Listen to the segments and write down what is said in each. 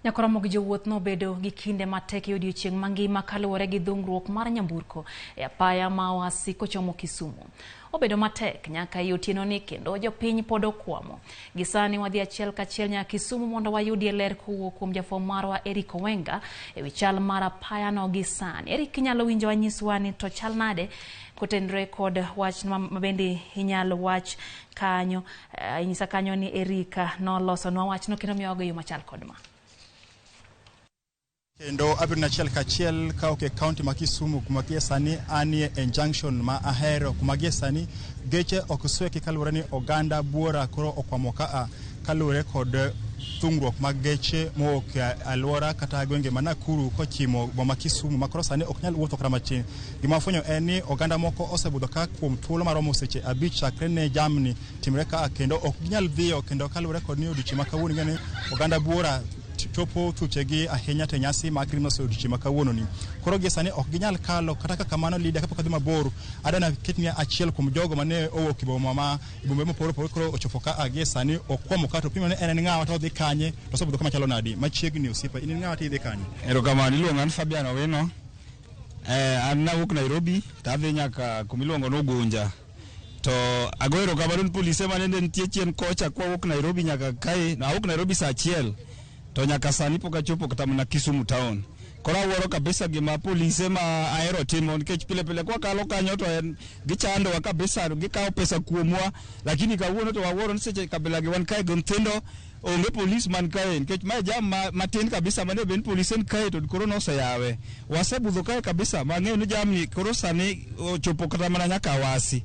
Nyakoromo gi jowuoth nobedo gi kinde matek e odiechieng' mangima kaluwore gi dhungruok mar nyamburko e apaya ma Awasi kochomo Kisumu. Obedo matek nyaka e otienoni kendo jopiny pod okwamo. Gisani wadhi achiel kachiel nyaka Kisumu mondo wayudie ler kowuok kuom jafwambo marwa Eric Owenga e wi chal mar apayano gi sani. Eric, inyalo winjo wanyiswa ni to chal nade kotenore kod wach ma bende inyalo wach kanyo. Inyisa kanyo ni Erika nolosonwa wachno kendo miyowago e yo machal kod ma. Kendo abiro na achiel kachiel ka ok e kaunti ma Kisumu kuma gie sani anie e junction ma Ahero kuma gie sani geche ok sweki kaluwore ni oganda buora koro okwamo kaa kaluwore kod thung'ruok mag geche mowuok e alwora kata gwenge ma Nakuru kochimo boma Kisumu ma koro sani ok nyal wuotho kata matin. Gima wafwenyo en ni oganda moko osebudho ka kuom thuolo maromo seche 5 chakre ne jamni timre kaa kendo ok ginyal dhiyo kendo kaluwore kod ni odiochieng' ma kawuono ing'e ni oganda buora chopo thuchegi ahinya te nyasi mag Krismas e odiochieng' ma kawuononi. Koro gie sani ok ginyal kalo kata ka kamano Lydia kapok adhi mabor adana ketni achiel kuom jogo mane owuok e boma ma e bombe mopogore opogore koro ochopo ka gie sani okwamo ka to pimo ni en en ng'awa to odhi kanye to osebudho kama chalo nadi machiegni osiepa in en ng'awa to idhi kanye. Erokamano, iluonga ni Fabian Owino. An nawuok Nairobi to adhi nyaka kuma iluongo ni Ugunja. To agoyo erokamano ni polise mane nitie chien kocha kwawuok Nairobi nyaka kae, nawuok Nairobi saa 1 to nyaka sani pok achopo kata mana Kisumu town. Koro awuoro kabisa gima polise ma ahero timo nikech pile pile kwakalo kanyo to en gichandowa kabisa, gikawo pesa kuomwa, lakini kawuono to wawuoro ni seche kabila gi wan kae gi nyithindo onge polis man kae nikech mae jam matin kabisa mane bed ni polise ni kae to koro noseyawe. Wasebudho kae kabisa mang'eyo ni jamni koro sani ochopo kata mana nyaka Awasi.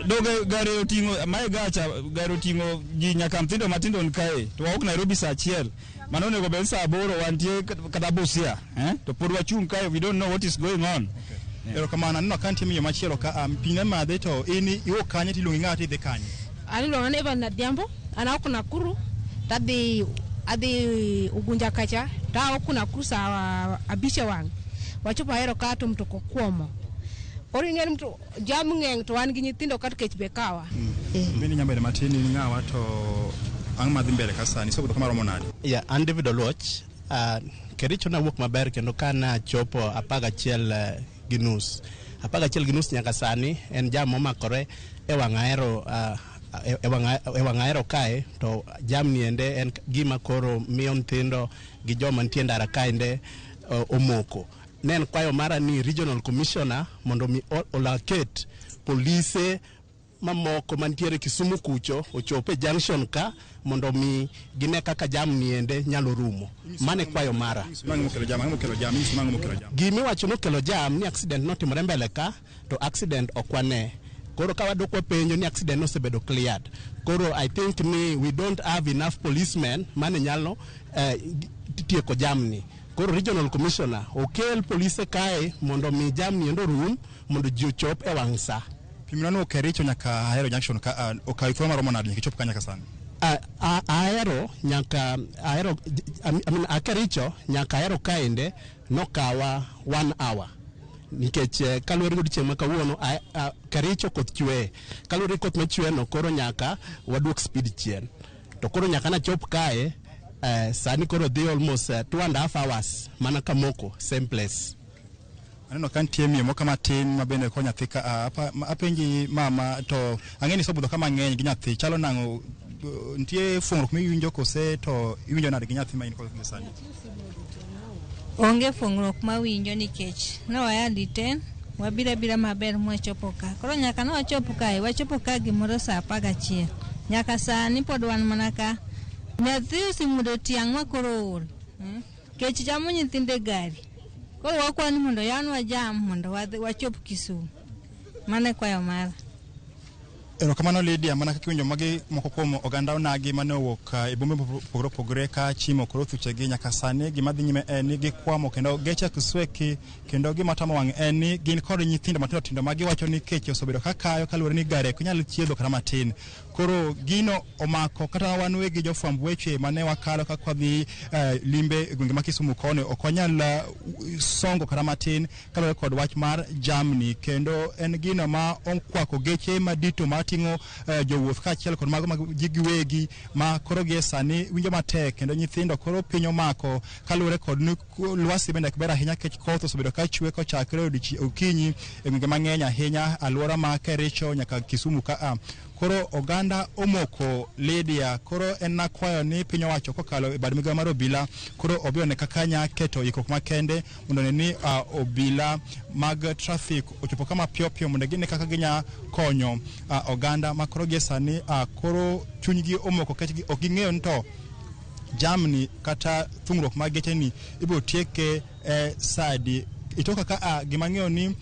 Doge gari oting'o mae gacha gari oting'o ji nyaka nyithindo matindo ni kae to wawuok Nairobi saa 1 mano onego bed saa 8 wantie kata Busia to pod wachung' kae we don't know what is going on. Erokamano, aneno ka nitie miyo machielo ka pi ne madhe to in iwuok kanye to iluongi ng'a to idhi kanye? An iluonga ni Evan Adhiambo, an awuok Nakuru to adhi Ugunja kacha to awuok Nakuru saa 5 e wang'. Wachopo Ahero ka to mtoka okuomo. Koro ing'e ni jam ng'eny to wan gi nyithindo ka to kech be kawa. Bende inyalo bedo matin in ng'awa to ang'o madhi mbele ka sani? Isebudho kama romo nade? Yeah, an David Oluoch. Kericho nawuok maber kendo ka nachopo 11:30. 11:30 nyaka sani en jam momakore e wang' Ahero, e wang' Ahero kae to jam ni ende en gima koro miyo nyithindo gi joma nitie ndara kaende omoko. Ne en kwayo mara ni regional commissioner mondo mi olaket polise mamoko mantiere Kisumu kucho ochop e junction ka mondo mi gine kaka jam ni ende nyalo rumo. Mane kwayo mara. Gimiwacho nokelo jam ni accident notimore mbele ka to accident ok wane. Koro ka wadok wapenjo ni accident nosebedo cleared. Koro I think ni we don't have enough policemen mane nyalo tieko jamni. Koro regional commissioner okel polise kae mondo mi jamni endo rum mondo ji ochop e wang' sa. Pimna no Kericho nyaka Ahero junction ka okawi thuolo maromo nade nyaka ichop ka nyaka sani? Ahero nyaka Ahero, I mean, Kericho nyaka Ahero kaende nokawa 1 hour. Nikech kaluwore gi odiechieng' ma kawuono Kericho koth chwe. Kaluwore gi koth machwe no koro nyaka waduok speed chien. To koro nyaka nachop kae sani koro dhi almost 2.5 hours mana kamoko same place. Aneno ka nitie miyo moko matin ma bende ko nyathi ka apenji mama to ang'e ni isebudho ka mang'eny gi nyathi chalo nang'o nitie fuong'ruok miwinjo kose to iwinjo nade gi nyathi ma in kod sani? Onge fuong'ruok mawinjo nikech ne waya detain wabiro abira maber mwachopo ka. Koro nyaka ne wachopo kae, wachopo ka gimoro saa 11. Nyaka sani pod wan mana ka. Nyathi osemuodo tiang' ma koro ool. Kech chamo nyithindo e gari. Koro wakwayo ni mondo yanwa jam mondo wachop Kisumu. Mano e kwayo mara. Erokamano Lydia, mana kaka iwinjo magi moko kuom oganda onagi mane owuok e bombe mopogore opogore ka chimo koro thuchegi nyaka sani gima dhi nyime en ni gikwamo kendo geche ok sweki kendo gima tamo wang' en ni gin kod nyithindo matindo tindo ma giwacho ni kech osebedo ka kayo kaluwore ni gari ok nyal chiedho kata matin. Koro gino omako kata wan wegi jofwamb weche mane wakalo kaka wadhi limbe e gwenge ma Kisumu koni, ok wanyal songo kata matin kaluwore kod wach mar jamni. Kendo en gino ma okwako geche madito mating'o jowuoth kaachiel kod mago mag ji giwegi ma koro gie sani winjo matek, kendo nyithindo koro piny omako kaluwore kod ni lwasi bende ok ber ahinya nikech koth osebedo ka chwe kochakre okinyi e gwenge mang'eny ahinya, alwora ma Kericho nyaka Kisumu ka. Koro oganda omoko, Lydia. Koro en nakwayo ni piny owacho kokalo e bad migawo mar obila koro obi one kaka nya keto ikruok makende mondo one ni obila mag traffic ochopo kama piyo piyo mondo gine kaka ginya konyo oganda ma koro gie sani koro chunygi omoko nikech ok ging'eyo ni to jamni kata thung'ruok mag geche ni ibiro tieke sadi. Itoka ka gima ng'eyo ni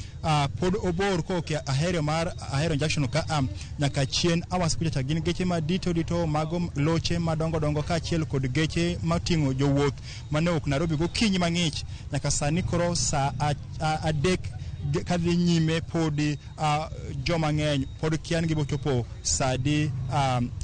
pod obor kowuok e Ahero mar Ahero Junction ka nyaka chien Awasi kucha cha gin geche madito dito mago loche madongo dongo kaachiel kod geche mating'o jowuoth mane owuok Nairobi gokinyi mang'ich nyaka sani koro saa 3 kadhi nyime podi joma ng'eny pod kia ni gibiro chopo sadi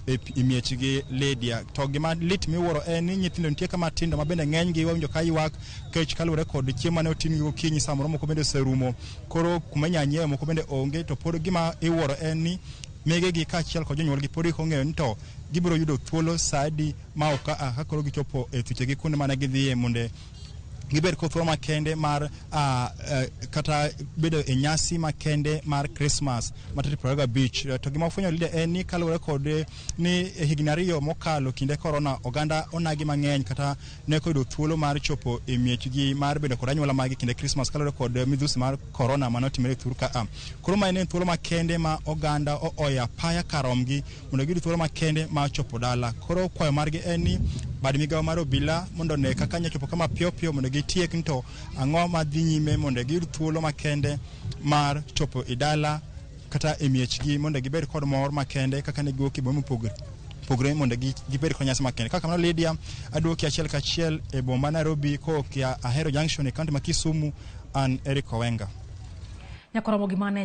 e miechgi, Lydia. To gima lit miwuoro en ni nyithindo nitie kama tindo ma bende ng'enygi wawinjo ka ywak kech kaluwore kod chiemo mane oting'gi gokinyi, samoro moko bende oserumo, koro kuma inya nyiewe moko bende onge. To pod gima iwuoro en ni megegi kaachiel kod jonyuolgi pod ok ong'eyo ni to gibiro yudo thuolo sadi ma ok ka koro gichopo e thuchegi kuonde mane gidhiye mondo gibed kod thuolo makende mar kata bedo e nyasi makende mar Christmas ma tarik 25. To gima wafwenyo, Lydia, en ni kaluwore kod ni higni 2 mokalo kinde corona oganda onagi mang'eny kata ne ok oyudo thuolo mar chopo e miechgi mar bedo kod anyuola margi kinde Christmas kaluwore kod midhusi mar corona mane otimore e thur ka. Koro ma en thuolo makende ma oganda ooyo apaya karomgi mondo giyud thuolo makende mar chopo dala. Koro kwayo margi en ni bad migawo mar obila mondo one kaka nya chopo kama piyo piyo mondo gitiek ni to ang'o madhi nyime mondo giyud thuolo makende mar chopo e dala kata e miechgi mondo gibed kod mor makende kaka ne giwuok e bombe mopogore opogore mondo gibed kod nyasi makende. Kaka kamano, Lydia, aduoki achiel kachiel e boma Nairobi kowuok e Ahero Junction e kaunti ma Kisumu. An Eric Owenga. Nyakoromo gimane.